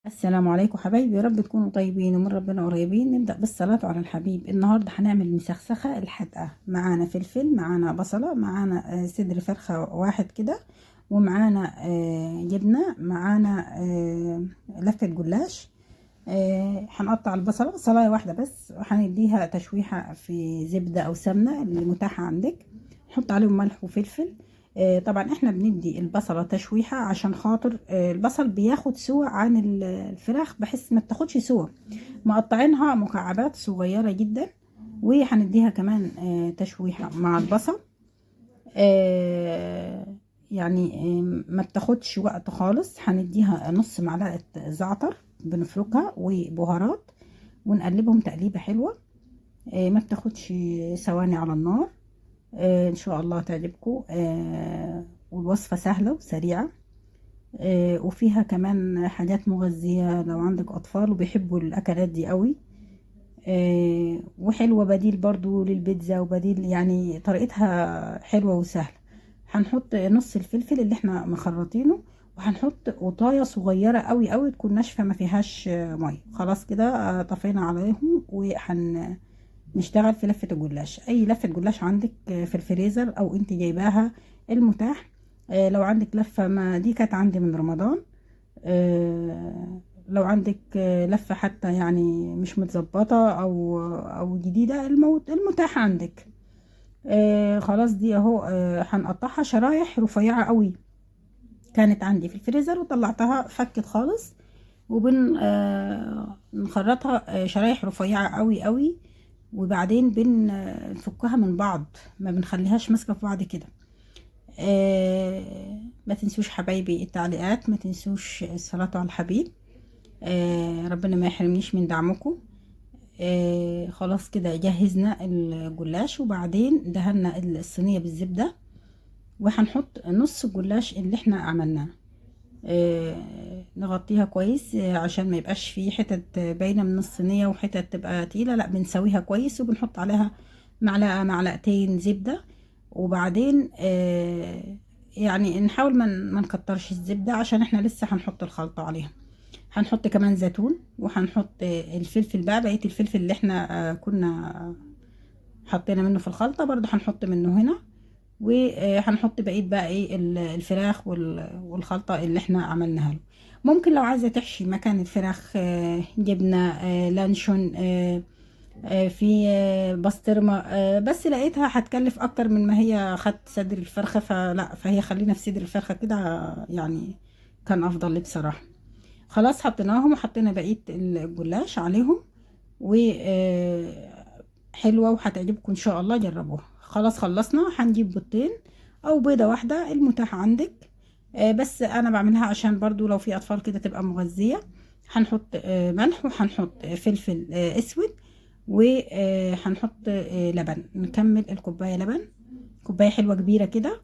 السلام عليكم حبايبي، يا رب تكونوا طيبين ومن ربنا قريبين. نبدأ بالصلاة على الحبيب. النهاردة هنعمل مسخسخة الحدقة. معانا فلفل، معانا بصلة، معانا صدر فرخة واحد كده، ومعانا جبنة، معانا لفة جلاش. هنقطع البصلة بصلاية واحدة بس، وهنديها تشويحة في زبدة أو سمنة اللي متاحة عندك. نحط عليهم ملح وفلفل. طبعا احنا بندي البصلة تشويحة عشان خاطر البصل بياخد سوى عن الفراخ، بحس ما بتاخدش سوى. مقطعينها مكعبات صغيرة جدا، وهنديها كمان تشويحة مع البصل. يعني ما بتاخدش وقت خالص. هنديها نص معلقة زعتر بنفركها وبهارات، ونقلبهم تقليبة حلوة. ما بتاخدش ثواني على النار. ان شاء الله تعجبكم. والوصفة سهلة وسريعة، وفيها كمان حاجات مغذية لو عندك اطفال وبيحبوا الاكلات دي قوي. وحلوة بديل برضو للبيتزا، وبديل يعني طريقتها حلوة وسهلة. هنحط نص الفلفل اللي احنا مخرطينه، وهنحط قطاية صغيرة قوي قوي تكون ناشفة ما فيهاش مية. خلاص كده، طفينا عليهم، وهن نشتغل في لفة الجلاش. اي لفة جلاش عندك في الفريزر او انت جايباها المتاح. لو عندك لفة، ما دي كانت عندي من رمضان. لو عندك لفة حتى يعني مش متظبطة او جديدة، المتاح عندك. خلاص دي اهو. هنقطعها شرايح رفيعة قوي. كانت عندي في الفريزر وطلعتها فكت خالص، وبن نخرطها، شرايح رفيعة قوي قوي، وبعدين بنفكها من بعض، ما بنخليهاش ماسكة في بعض كده. ما تنسوش حبايبي التعليقات، ما تنسوش الصلاة على الحبيب. ربنا ما يحرمنيش من دعمكم. خلاص كده جهزنا الجلاش، وبعدين دهنا الصينية بالزبدة، وهنحط نص الجلاش اللي احنا عملناه. نغطيها كويس، عشان ما يبقاش فيه حتت باينة من الصينية وحتت تبقى تقيلة، لا بنسويها كويس، وبنحط عليها معلقة معلقتين زبدة. وبعدين نحاول ما نكترش الزبدة عشان احنا لسه هنحط الخلطة عليها. هنحط كمان زيتون، وهنحط الفلفل بقى، بقية الفلفل اللي احنا كنا حطينا منه في الخلطة برضو هنحط منه هنا، وهنحط بقية بقى ايه الفراخ والخلطة اللي احنا عملناها له. ممكن لو عايزة تحشي مكان الفراخ، جبنة، لانشون، في بسطرمة، بس لقيتها هتكلف اكتر من ما هي خدت صدر الفرخة، فلا، فهي خلينا في صدر الفرخة كده، كان افضل لي بصراحة. خلاص حطيناهم وحطينا بقية الجلاش عليهم، و حلوة وهتعجبكم ان شاء الله، جربوها. خلاص خلصنا. هنجيب بيضتين او بيضة واحدة المتاح عندك، بس انا بعملها عشان برضو لو في اطفال كده تبقى مغذية. هنحط ملح، وهنحط فلفل اسود، وهنحط لبن. نكمل الكوباية لبن، كوباية حلوة كبيرة كده،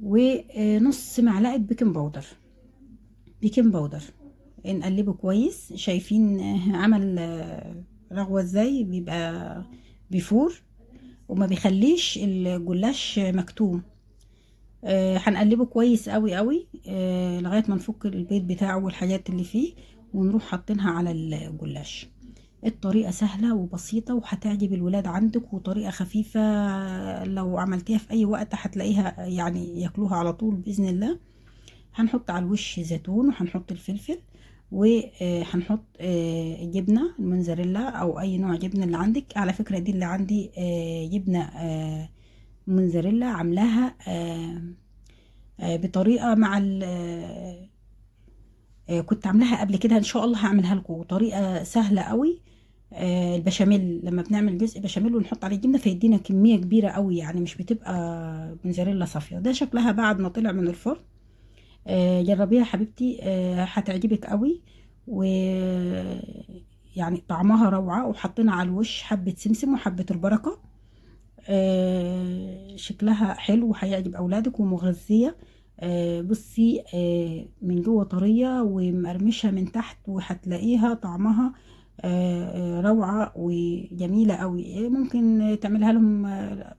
ونص معلقة بيكنج باودر. بيكنج باودر نقلبه كويس. شايفين عمل رغوة ازاي، بيبقى بيفور وما بيخليش الجلاش مكتوم. هنقلبه كويس قوي قوي، لغاية ما نفك البيض بتاعه والحاجات اللي فيه، ونروح حاطينها على الجلاش. الطريقة سهلة وبسيطة وهتعجب الولاد عندك، وطريقة خفيفة لو عملتيها في أي وقت هتلاقيها ياكلوها على طول بإذن الله. هنحط على الوش زيتون، وهنحط الفلفل، وهنحط جبنة الموتزاريلا أو أي نوع جبنة اللي عندك. على فكرة دي اللي عندي، جبنة موتزاريلا عاملاها بطريقة مع كنت عاملاها قبل كده، إن شاء الله هعملها لكم. طريقة سهلة قوي. البشاميل لما بنعمل جزء بشاميل ونحط عليه جبنة فيدينا كمية كبيرة قوي، مش بتبقى موتزاريلا صافية. ده شكلها بعد ما طلع من الفرن. جربيها حبيبتي، هتعجبك قوي، و طعمها روعة. وحطينا على الوش حبة سمسم وحبة البركة. شكلها حلو وهيعجب أولادك ومغذية. من جوه طرية ومقرمشة من تحت، وهتلاقيها طعمها روعة وجميلة قوي. ممكن تعملها لهم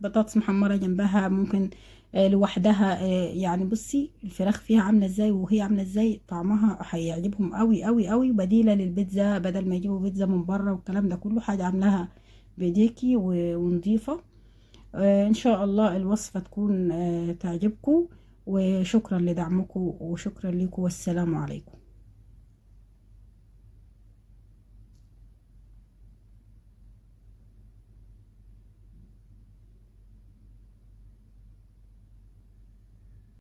بطاطس محمرة جنبها، ممكن لوحدها. يعني بصي الفراخ فيها عامله ازاي وهي عامله ازاي، طعمها هيعجبهم قوي قوي قوي، بديله للبيتزا، بدل ما يجيبوا بيتزا من بره والكلام ده كله، حاجة عاملاها بايديكي ونضيفه. ان شاء الله الوصفة تكون تعجبكم، وشكرا لدعمكم وشكرا لكم، والسلام عليكم.